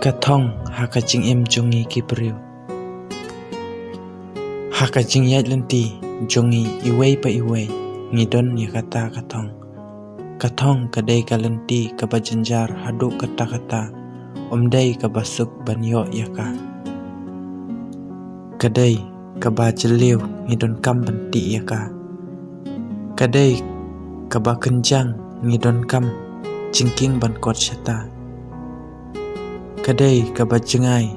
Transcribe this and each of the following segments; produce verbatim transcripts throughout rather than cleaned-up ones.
Ka thong ha ka jingim jong ngi ki briew. Ha ka jingïaid lynti jong ngi iwei pa iwei, ngi don ïa kata ka thong. Ka thong ka dei ka lynti kaba jynjar haduh katta katta, ym dei kaba suk ban ïoh ïa ka. Ka dei kaba jylliew, ngi donkam ban tih ïa ka. Ka dei kaba kynjang, ngi donkam jingkieng ban kot shata. Ka dei kaba jngai,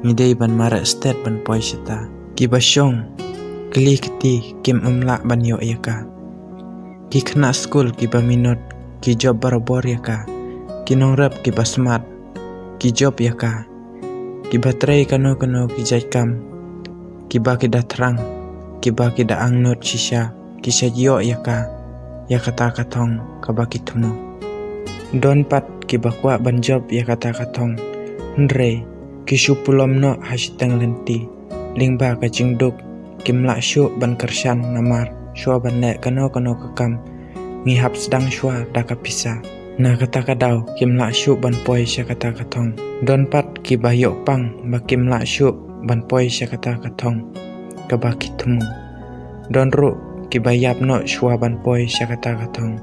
ngi dei ban mareh stet ban poi shata. Kiba shong kli kti kim ym lah ban ïoh ïa ka. Ki khynnah skul kiba minot ki jop barabor ïa ka. Ki nongrep kiba smat ki jop ïa ka. Kiba trei kano kano ki jait kam, kiba ki da thrang, kiba ki da angnud shisha, ki shait ïoh ïa ka, ïa kata ka thong kaba ki thmu. Don pat kiba kwah ban jop ïa kata ka thong, hynrei ki shu pulom noh ha shiteng lynti. Lyngba ka jingduk, kim lah shuh ban kyrshan namar shuwa ban leh kano kano ka kam, ngi hap sdang shuwa da ka pisa. Na kata ka daw kim lah shuh ban poi sha kata ka thong. Don pat kiba ïoh pang ba kim lah shuh ban poi sha kata ka thong kaba ki thmu. Don ruh kiba ïap noh shuwa ban poi sha kata ka thong.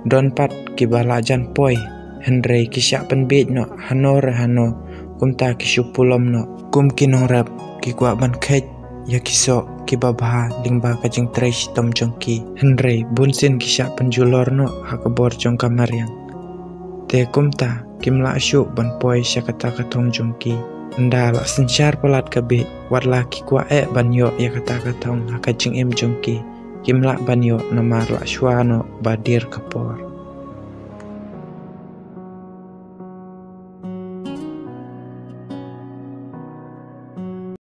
Don pat kiba lah jan poi, hynrei ki shah pynbiej noh hano re hano, kumta ki shu pulom noh. Kum ki nongrep, ki kwah ban kheit ïa ki soh kiba bha lyngba ka jingtrei shitom jong ki, hynrei bunsien ki shah pynjulor noh ha ka bor jong ka mariang. Te kumta kim lah shuh ban poi sha kata ka thong jong ki. Ynda lah synshar palat ka bieit, wat la ki kwah eh ban ïoh ïa kata ka thong ha ka jingim jong ki, kim lah ban ïoh namar lah shuwa noh ba dier ka por.